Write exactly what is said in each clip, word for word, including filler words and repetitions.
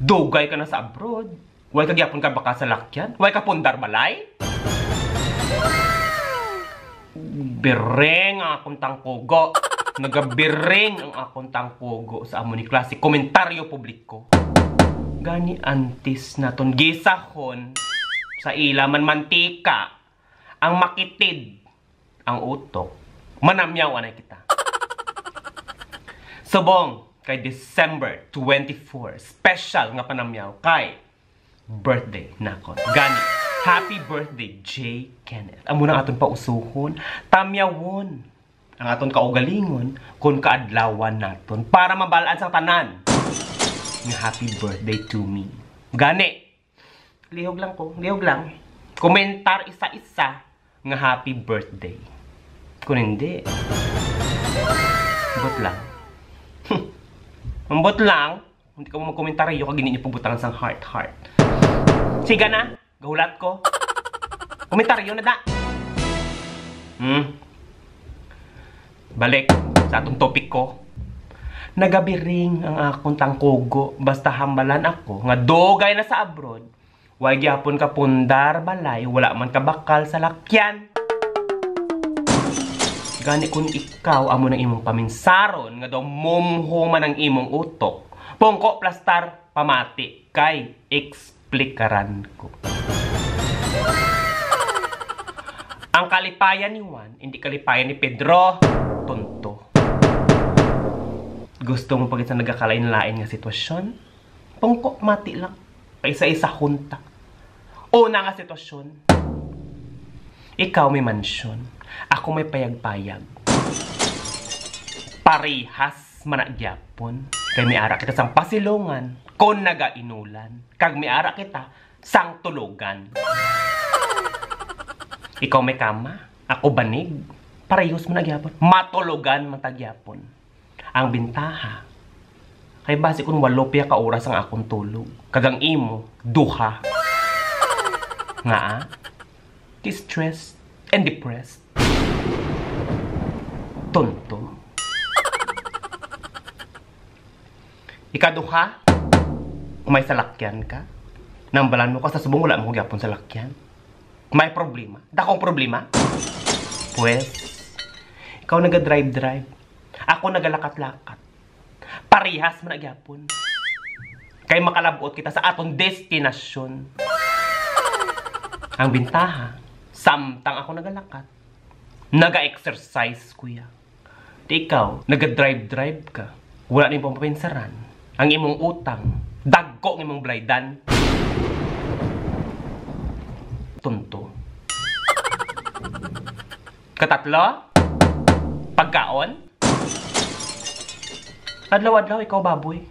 Dugay ka na sa abroad. Way ka gyapon ka baka sa lakyan? Way ka pundar balay? Biring ang akong tangkugo. Nagabiring ang akong tangkugo sa amo ni klase komentaryo publiko. Gani antes naton gisahon sa ila man mantika ang makitid ang utok, manamyaw anay kita. Subong kay December twenty-four, special nga panamyaw kay birthday nako. Gani, happy birthday, J Kenneth. Amo na aton pausuhon, tamyawon ang aton kaugalingon kung kaadlawan naton para mabal-an sang tanan nga happy birthday to me. Gani, lihog lang ko, lihog lang. Komentar isa-isa nga happy birthday. Kung hindi, ambot lang. Ambot lang. Hindi ka mo magkomentaryo kag hindi niyo pagbutangan sang heart, heart. Siga na, gahulat ko. Komentaryo na da. Hmm. Balik sa atong topic ko. Nagabiring ang akong tangkugo basta hambalan ako nga dugay na sa abroad. Way gyapon ka pundar balay, wala man ka bakal sa lakyan. Gani kung ikaw amo nang imong paminsaron nga daw momho man ang imong utok, pungko plastar, pamati kay eksplikaran ko. Ang kalipayan ni Juan, hindi kalipayan ni Pedro. Tonto. Gusto mo pa gid sa nagakalain-lain nga sitwasyon? Pungko, mati lang. Paisa-isa hunta. Una nga sitwasyon. Ikaw may mansyon. Ako may payag-payag. Parihas man na gyapon. Kay may ara kita sang pasilungan. Kon nagainulan. Kag may ara kita sang tulugan. Ikaw may kama. Ako banig. Parehos man na gyapon. Matulugan man ta gyapon. Ang bintaha, kay basi kun walo pa ka oras ang akon tulog, kag ang imo, duha. Ngaa? Distressed and depressed. Tonto. Ikaduha, kung may salakyan ka, nambalan mo ka sa subong wala mo gyapon salakyan. May problema. Dakong problema. Pwes, ikaw naga-drive-drive. Ako nagalakat-lakat. Parihas man na gyapon. Kay makalabot kita sa aton destinasyon. Ang bintaha, samtang ako nagalakat, naga-exercise ko ya. Di ikaw, naga-drive-drive ka. Wala ning pamapinsaran. Ang imong utang, dagko ang imong balaydan. Tonto. Katatlo, pagkaon. Adlaw-adlaw ikaw baboy.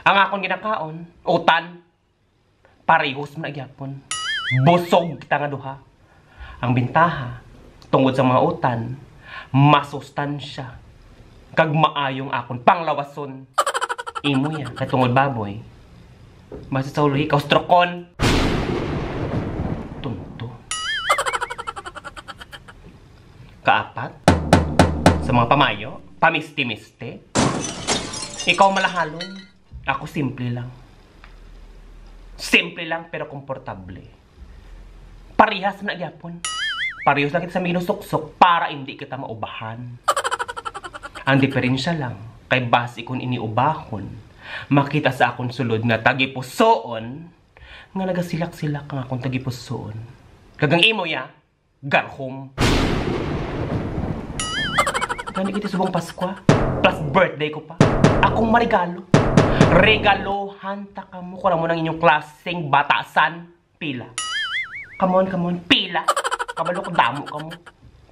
Ang akon ginakaon, utan. Parehos man na gyapon. Busog kita nga duha. Ang bintaha, tungod sa mga utan, masustansya kag maayong akon panglawason. Imo ya, kay tungod baboy. Basta sa ulo, ikaw strokon. Tonto. Kaapat, sa mga pamayo, pamisti-misti. Ikaw malahalon, ako simple lang. Simple lang pero komportable. Parehas man na gyapon. Parehas lang kita sa minusuksok para hindi kita maubahan. Ang diferensya lang, kay basi kon ini ubahon, makita sa akon sulod nga tagipusoon, nga nagasilak-silak ang akon tagipusoon. Kag ang imo ya, garhom. Gani kita subong Paskwa, plus birthday ko pa. Akong marigalo. Regalohan ta kamo kung amo nang inyong klaseng batasan. Pila? Come on, come on. Pila? Kabalo ko, damo kamo.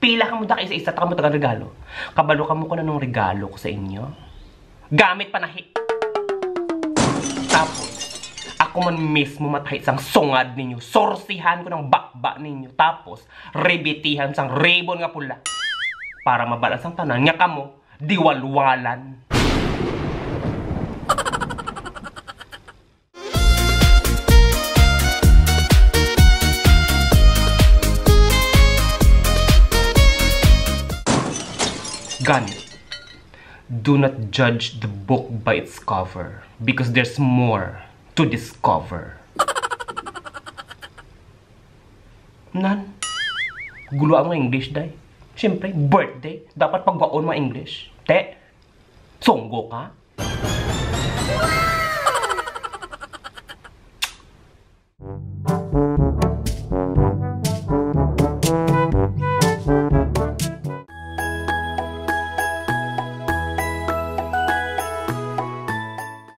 Pila kamo da, isa-isa ta kamo tagang regalo. Kabalo kamo kung anong regalo ko sa inyo? Gamit panahi. Tapos, ako man mismo matahi sang sungad ninyo. Sorsihan ko ng bakba ninyo. Tapos, ribitihan sang ribon nga pula. Para mabal-an sang tanan nga kamo, diwalwalan. Gani, Do not judge the book by its cover, because there's more to discover. Nan, gulo ang mga English, day. Siyempre, birthday. Dapat pagwaon mga English. Te, sunggo ka?